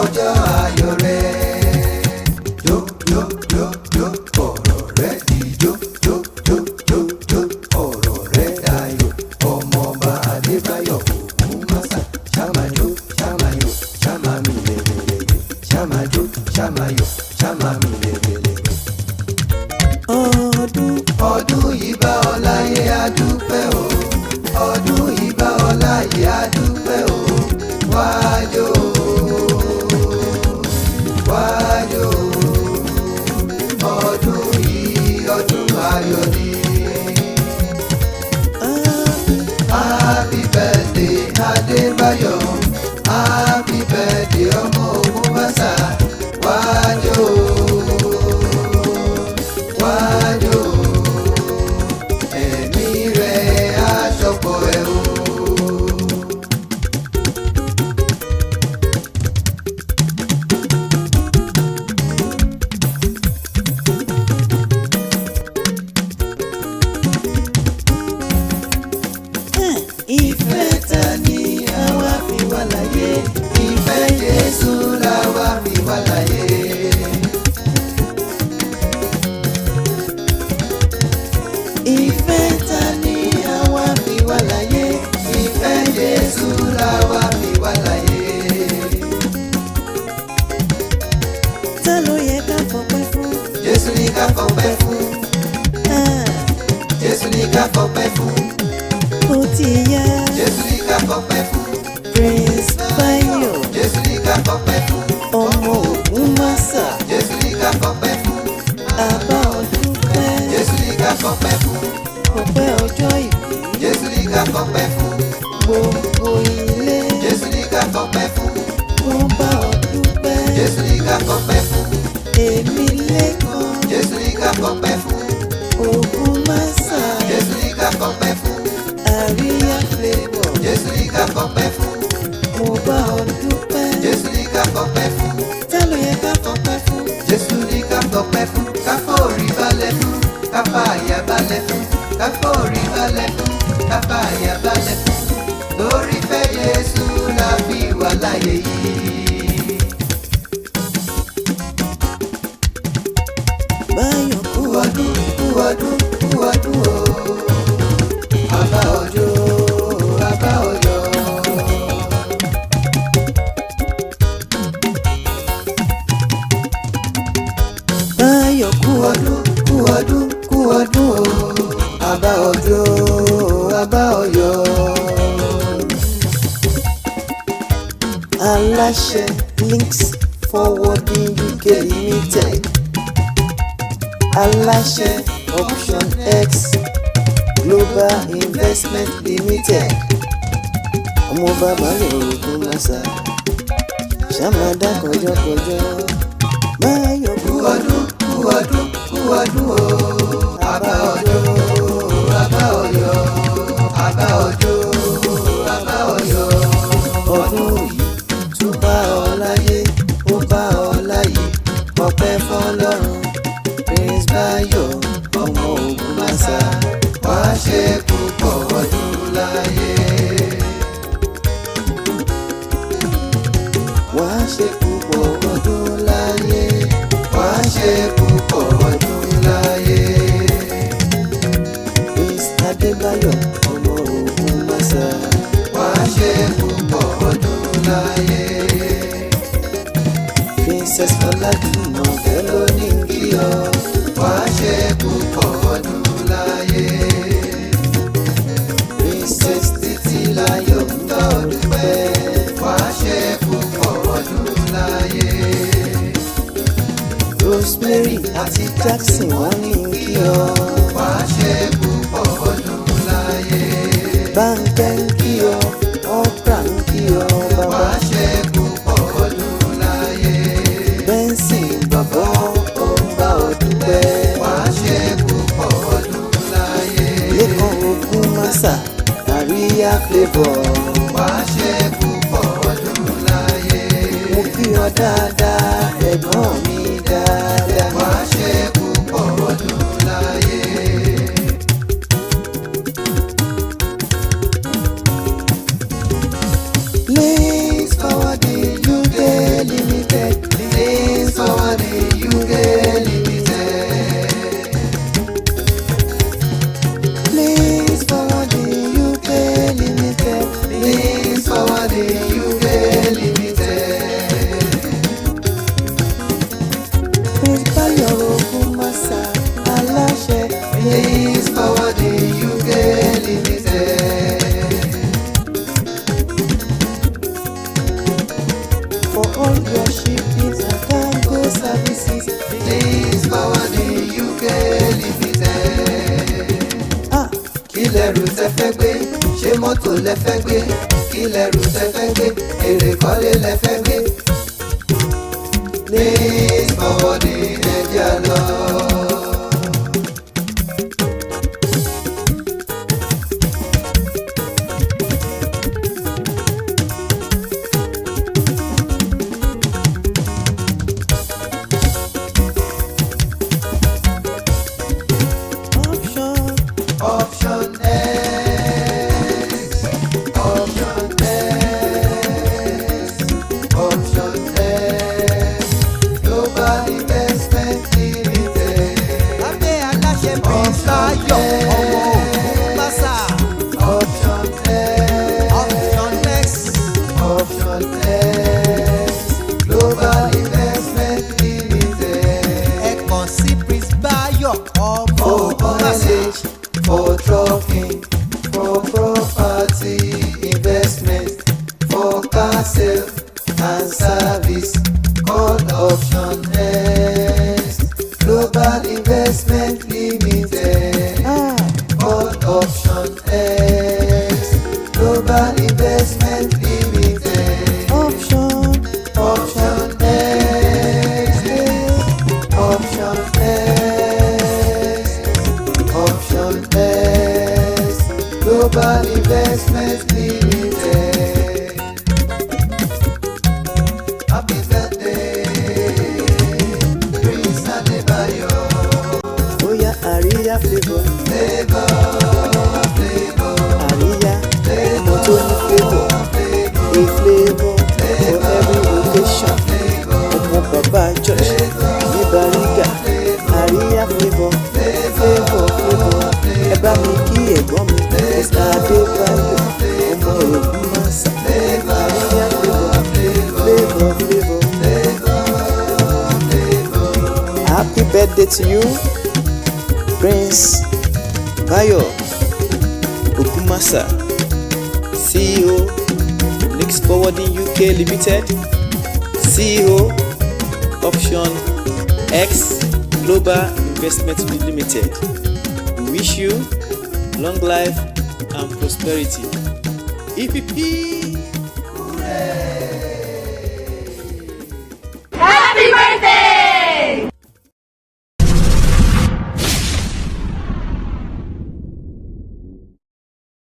Ọjọ́ ayọ̀ rẹ. Jó jó jó jó, ọ̀rọ̀ rẹ di jó jó jó jó jó, ọ̀rọ̀ rẹ dayọ̀. Ọmọọba Adébáyọ̀ Ògúnmàsà, ṣàmájó ṣàmáyọ̀ ṣàmámi lẹ́gbẹ̀lẹ́gbẹ̀, ṣàmájó ṣàmáyọ̀ ṣàmámi lẹ́gbẹ̀lẹ́gbẹ̀. Ọdún Ọdún yìí bá ọ láyé, a dúpẹ́ o. Ọdún yìí bá ọ láyé, a dúpẹ́ o. Wájò wájò, ọdún yìí ọdún ayọ̀ ni. Happy Happy birthday Adébáyọ̀, happy birthday ọmọ Ògúnmàsà, wájò wájò, ẹ̀mí rẹ̀ á ṣọ̀pọ̀ ẹ̀ o. Ìfẹ́ ta ni àwa fi wà láyé? Ìfẹ́ Jésù la wá fi wà láyé. Ìfẹ́ ta ni àwa fi wà láyé? Ìfẹ́ Jésù la wá fi wà láyé. Ta ló yẹ ká fọpẹ́ fún? Jésù ní ká fọpẹ́ fún. Ah, Jésù ní ká fọpẹ́ fún. ó ti yá. Jésù ní ká fọpẹ́ fún. Prince Báyọ̀ Jésù ní ká fọpẹ́ fún. ọmọ Ògúnmàsà, Jésù ní ká fọpẹ́ fún. àbá ọdún pẹ́. Jésù ní ká fọpẹ́ fún. Ọpẹ́ ọjọ́ ìbí. Jésù ní ká fọpẹ́ fún. Gbogbo ilé Jésù ní ká fọpẹ́ fún. wọ́n bá ọdún pẹ́. Jésù ní ká fọpẹ́ fún. Èmi lẹ́kan Jésù ní ká fọpẹ́ fún. Ògúnmàsà, Jésù ní ká fọpẹ́ fún. Àríyá Flavour, Jésù ní ká fọpẹ́ fún. mo bá ọdún pẹ́. Jésù ní ká fọpẹ́ fún. Ta ló yẹ ká fọpẹ́ fún? Jésù ní ká fọpẹ́ fún. Ká forí balẹ̀ fún. Ká fàyà balẹ̀ fún. Ká forí balẹ̀ fún. Ká fàyà balẹ̀ fún. Lórí fẹ́ Jésù la fi wà láyé yìí. Báyọ̀ kú Kú ọdún, kú ọdún, kú ọdún o. Àbá ọjọ́, àbá ọjọ́. Báyọ̀ kú Kú ọdún, kú ọdún, kú ọdún o. Àbá ọjọ́, àbá ọyọ́. Aláṣẹ Links Forwarding UK Limited, aláṣẹ Option X Global Investment Limited, ọmọ bàbá Ògúnmàsà, ṣàmàdá kọjọkọjọ. Báyọ̀ kú Kú ọdún, kú ọdún, kú ọdún o. Àbá ọjọ́, àbá ọyọ́. Àbá ọjọ́, àbá ọyọ́. Ọdún yìí tún bá ọ láyé, ó bá ọ láyé, ọpẹ́ fọ́lọ́run. Prince Báyọ̀ ọmọ Ògúnmàsà, Wá ṣe púpọ̀ ọdún láyé. Wá ṣe púpọ̀ ọdún láyé. Wá ṣe púpọ̀ ọdún láyé. Prince Adébáyọ̀ ọmọ Ògúnmàsà, Wá ṣe púpọ̀ ọdún láyé. Princess Ọládùmọ̀kẹ́ ló ní kí ọ. Wá ṣe púpọ̀ ọdún láyé. Princess Títílayọ̀ ń bá ọ dúpẹ́. Wá ṣe púpọ̀ ọdún láyé. Rosemary àti Jackson wọ́n ní kí ọ. Wá ṣe púpọ̀ ọdún láyé. Báńkẹ́ ń kí ọ, Oprah ń kí ọ bàbá. Wá ṣe púpọ̀ ọdún láyé. Benson bàbá ó ń bá ọ dúpẹ́. Wá ṣe púpọ̀ ọdún láyé. Lẹ́kan Ògúnmàsà, Àríyá Flavour. Wá ṣe púpọ̀ ọdún láyé. Mo kí ọ dáadáa, ẹ̀gbọ́n mi dáadáa. Wá ṣe púpọ̀ ọdún láyé. Links Forwarding UK Limited. all your shipping and cargo services. Links Forwarding UK Limited. Ah, Kí lẹrù tẹ fẹ́ gbé? Ṣé mọ́tò lẹ fẹ́ gbé? Kí lẹrù tẹ fẹ́ gbé? Èrè kọ́lé lẹ fẹ́ gbé? Links Forwarding, ẹ jẹ́ á lọ. Option. Option X, Option X, Option X, Global Investment Limited. Lábẹ́ aláṣẹ Prince Báyọ̀ ọmọ Ògúnmásà. Option X, Option X. Option X, Global Investment Limited. Ẹ kàn sí Prince Báyọ̀ ọmọ For Ògúnmásà. mileage, for trucking, for property investment, for car sale and service, call Option X Global Investment Limited. Ah, Call Option X Global Investment Limited. Option. Option X, Option X, Option X, Global Investment Limited. Happy birthday, Prince Adebayo. Bóyá Àríyá flavour. Flavor, flavor, Àríyá, ọmọ tó ní flavour. A flavour for every occasion. Ọmọ bàbá George ní Bariga. Àríyá flavour, flavour, flavour. Ẹ bá mi kí ẹ̀gbọ́n mi, Mr. Adébáyọ̀, ọmọ Ògúnmásà. Àríyá flavour, flavour, flavour. Happy birthday to you, Prince Bayo Ogunmasa, CEO, Links Forwarding UK Limited, CEO, Option X Global Investment Limited. We wish you long life and prosperity. EPP.